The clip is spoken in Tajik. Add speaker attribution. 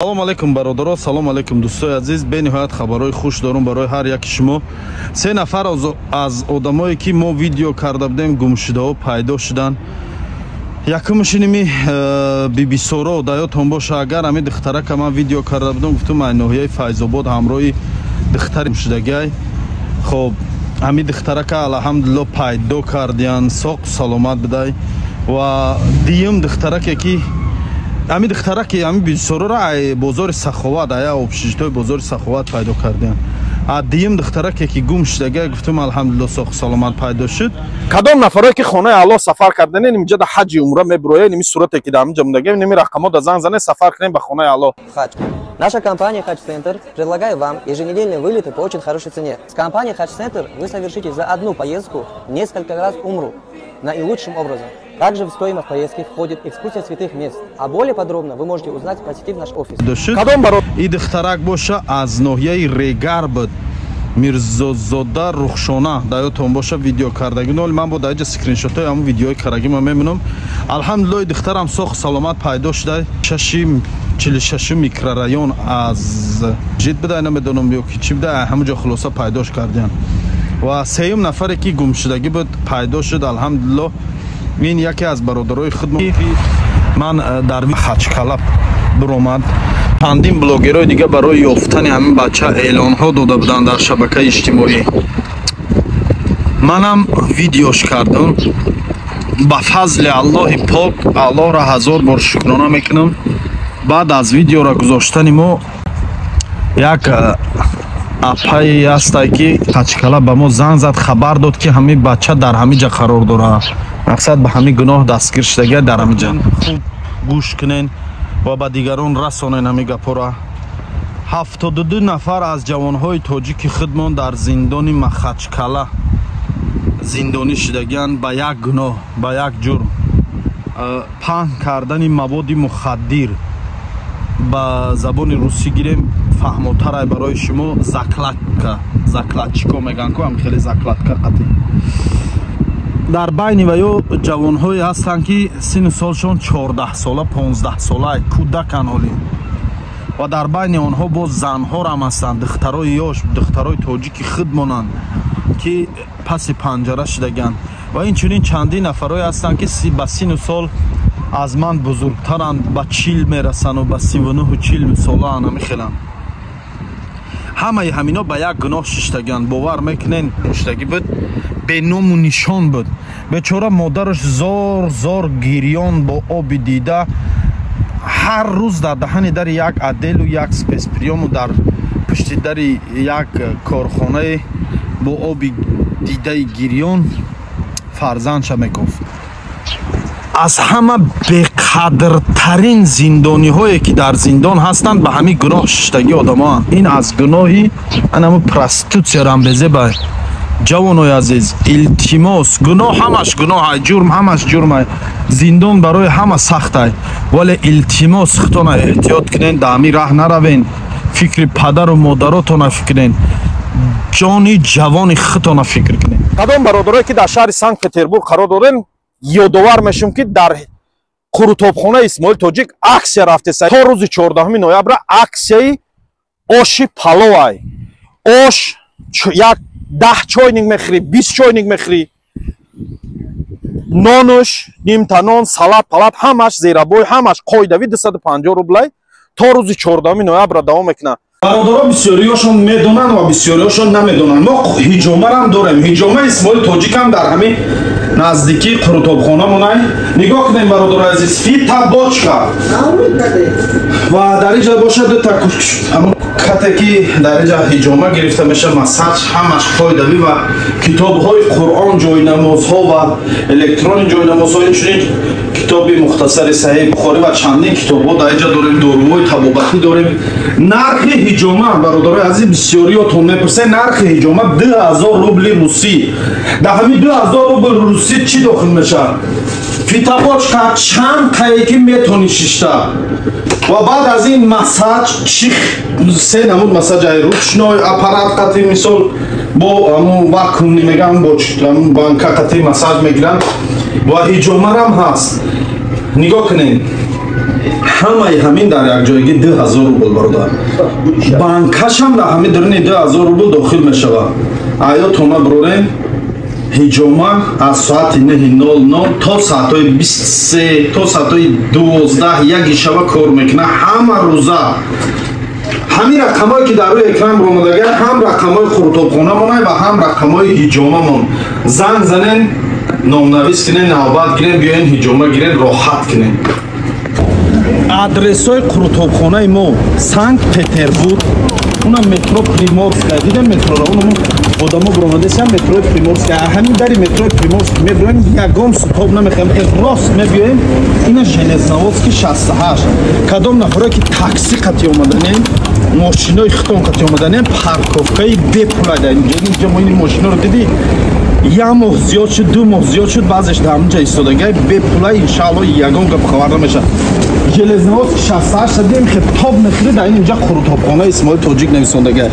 Speaker 1: Салом алейкум, бародаро, салом алейкум, дӯстои азиз. Бениҳоят хабарҳои хуш дорум барои ҳар яки шумо. Се нафар аз одамое, ки мо видео карда будем, гумшудаҳо пайдо шуданд. Якумш иними Бибисоро, даётон боша, агар ҳами духтарака ман видео карда будам, гуфтум, ай ноҳияи Файзобод ҳамроҳи духтари гумшудагиай. Хоб, ҳами духтарака алҳамдулилло пайдо кардиян, соқ саломат будай. Ва дуюм духтараке, ки ҳами духтараки ҳами Бибисороро ай бозори Саховат, ая общежитои бозори Саховат пайдо кардиян. А дуюм духтараке, ки гум шудага, гуфтум, алҳамдулилло соқ саломат пайдо шуд.
Speaker 2: Кадом нафарое, ки хонаи Аллоҳ сафар карданен, инҷа да ҳаҷи умра мебуроян, ими сурате, ки дар ҳаминҷа мондагем, ними рақамҳо да занг занед, сафар кунем ба хонаи Аллоҳ.
Speaker 3: Хадж. Наша компания Хадж Центр предлагает вам еженедельные вылеты по очень хорошей цене. С компанией Хадж Центр вы совершите за одну поездку несколько раз умру наилучшим образом. Также в стоимость поездки входит экскурсия святых мест. А более подробно вы можете узнать, посетив наш офис.
Speaker 1: Шуд.
Speaker 2: Кадом баро
Speaker 1: И духтарак боша, аз ноҳияи Регар буд, Мирзозода Рухшона, даётон боша, видео кардаги. Ноли ман бо даиҷа скриншотҳои ҳамун видеои кардаги ма мебинам. Алҳамдулилло, духтарам соқ саломат пайдо шуда. Шаши 46 микрорайон аз жид буда, намедонам ё ки чӣ буда, ҳамун ҷо хулоса пайдош кардиян. Ва сеюм нафаре, ки гумшудагӣ буд, пайдо шуд, алҳамдулилло. Ин яке аз бародарои худ ман дар Махачкала биромад. Чандин блогерҳои дига барои ёфтани ҳамин бача эълонҳо дода буданд дар шабакаи иҷтимоӣ. Манам видеош кардам. Ба фазли Аллоҳи пок, Аллоҳро ҳазор бор шукрона мекунам, баъд аз видеоро гузоштани мо як апае ҳастай, ки Махачкала, ба мо занг зад, хабар дод, ки ҳамин бача дар ҳамин ҷа қарор дорад. Мақсад, ба ҳамин гуноҳ дастгир шудагия дар ҳамин ҷа. Хуб гӯш кунен ва ба дигарон расонен ҳамин гапҳоро. 72 нафар аз ҷавонҳои тоҷики худмон дар зиндони Махачкала зиндонӣ шудагианд ба як гуноҳ, ба як ҷурм: паҳн кардани маводи мухаддир. Ба забони русӣ гирем, фаҳмотарай барои шумо, закладка, закладчико мегӯянд ку, ҳам хеле закладка қатӣ. Дар байни ва ё ҷавонҳое ҳастанд, ки синну солшон 14-сола, 15-сола, кӯдакан ҳолӣ. Ва дар байни онҳо боз занҳорам ҳастанд, духтарои ёш, духтарои тоҷики худ монанд, ки паси панҷара шудагианд. Ва инчунин чандин нафарое ҳастанд, ки ба синну сол аз ман бузургтаранд, ба 40 мерасану ба 39-у 40 солаанд, ҳамихеланд. Ҳамаи ҳамино ба як гуноҳ шиштагианд. Бовар мекунен, шиштагӣ буд, беному нишон буд. Бечора модараш зор зор гирён, бо оби дида, ҳар рӯз дар даҳани дари як отделу як спецприёму дар пушти дари як корхонае бо оби дидаи гирён фарзандша мекофт. Аз ҳама беқадртарин зиндониҳое, ки дар зиндон ҳастанд, ба ҳамин гуноҳ шиштагӣ одамоанд. Ин аз гуноҳи анамо проститутсиярам безеба. Ҷавонои азиз, илтимос, гуноҳ ҳамаш гуноҳай, ҷурм ҳамаш ҷурмай, зиндон барои ҳама сахтай, вале илтимос, худтона эҳтиёт кунен, дар ҳамин раҳ наравен. Фикри падару модаротона фикрен, ҷони ҷавони худтона фикр кунен.
Speaker 2: Кадом бародарое, ки дар шаҳри Санкт Петербург қарор дорем, ёдовар мешавем, ки дар қурутобхонаи Исмоил Тоҷик аксия рафтеса то рӯзи 14 ноябра. Аксияи оши паловай. Ош як 10 чойник мехӯрӣ, 20 чойник мехӯрӣ, нонуш, нимта нон, салат палат ҳамаш зерабой, ҳамаш қоидавӣ 250 рублай. То рӯзи 14 ноябра давом мекунад.
Speaker 1: Бародаро, бисёриҳошон медонанд ва бисёриҳошон намедонанд, мо ҳиҷомарам дорем. Ҳиҷома Исмоил Тоҷикам дар ҳамин наздикии қурутобхонамонай. Нигоҳ кунем, бародари азиз, фитобочка. Ва дар инҷа бошад дута ҳамун кате, ки дар инҷа ҳиҷома гирифта мешавад, массаж, ҳамаш қоидавӣ. Ва китобҳои Қуръон, ҷойнамозҳо ва электрони ҷойнамозҳо, инчунин китоби мухтасари Саҳеҳи Бухорӣ ва чандин китобҳо дар инҷа дорем. Доруҳои табобатӣ дорем. Нархи ҳиҷома, бародарои азиз, бисёриётон мепурсед, нархи ҳиҷома 2000 рубли русӣ. Дар ҳамин 2000 рубли русӣ чӣ дохил мешавад? Фитобочка чанд тае, ки метонӣ шишта, ва баъд аз ин массаж, чи се намуд массаж: ай ручной аппарат қати, мисол, бо ҳамун вакуумни мегӯям, бо ҳамун банка қати массаж мегиранд, ва ҳиҷомарам ҳаст. Нигоҳ кунед. Ҳамаи ҳамин дар якҷоягӣ 2000 рубл, бародар. Банкашам дар ҳамин даруни 2000 рубл дохил мешавад. Аётона бирорем. Ҳиҷома аз соати 9:00 то соатҳои 23, то соатҳои 12, яки шаба кор мекунад ҳама рӯза. Ҳамин рақамҳое, ки дар рӯи экран баромадага, ҳам рақамҳои қурутобхонамон ва ҳам рақамҳои ҳиҷомамон. Занг занен, номнавис кунен, навбат гирен, биёен, ҳиҷома гирен, роҳат кунен. Адресҳои қурутобхонаи мо: Санкт Петербург, унам метро Приморская. Дидем метроро, унам одамо баромадесиам, метрои Приморская. Ҳамин дари метрои Приморский мебироем, ягон сутоб намехоҳем, рост мебиёем, ина Железноводский 68. Кадом нафаре ки такси қати омаданем, мошинои хитон қати омаданем, парковкаи бепулада инҷа. Мо ин мошиноро дидӣ, як моҳ зиёд шуд, 2 моҳ зиёд шуд, баъзеш дар ҳаминҷа истодагай бепула. Иншаалло, ягон гап хабар намешавад. Железноводский 68 дем, хе тоб мехӯри, дар ин инҷа қурутобхонаи Исмоил Тоҷик нависондагай.